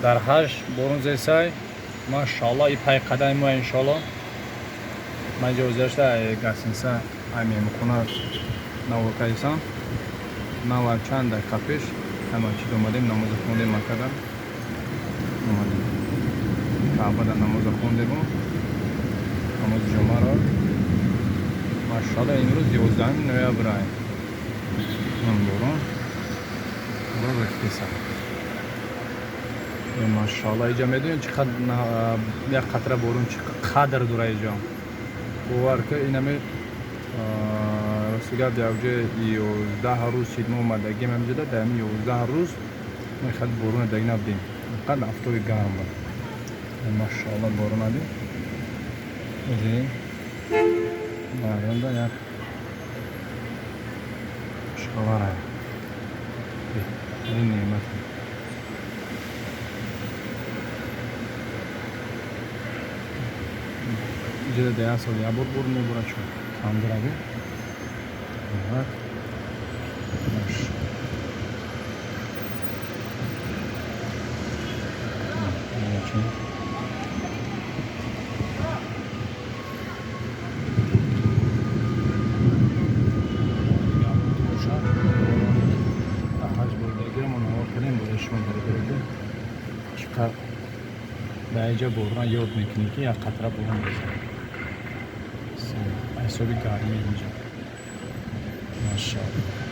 Дар ҳаж борон зесай, машалло, и пай қадами мо, иншалло. Ман ҷо гузашта гостиница, ай меҳмонхона навокайсан. Нава чанд дақиқа пеш ҳама чиз омадем, намоза хондем, Маккада омадем. Каъбада намоза хондему, намози ҷумъаро. Машалло, имрӯз 11 ноябр ай. Борон борон рехтеса. Машалло, иҷа медонед, чӣ қадр як қатра борон чӣ қадр дора иҷо? Бовар ка, инаме рости гап, якҷои 11 рӯз шид мо омадагим ҳамиҷода. Дар ҳамин 11 рӯз мо хеле борон даги набудем, инқадр афтоби гарм буд. Машалло, борон ади мардумда як хабара, беҳтарин неъмат. Иҷода дар як сол як бор борон меборад, чун камдораби. Чӣ қадр дар инҷа борон ёд мекунӣ, ки як қатра борон резад ҳисоби гармӣ инҷа. Машаалло.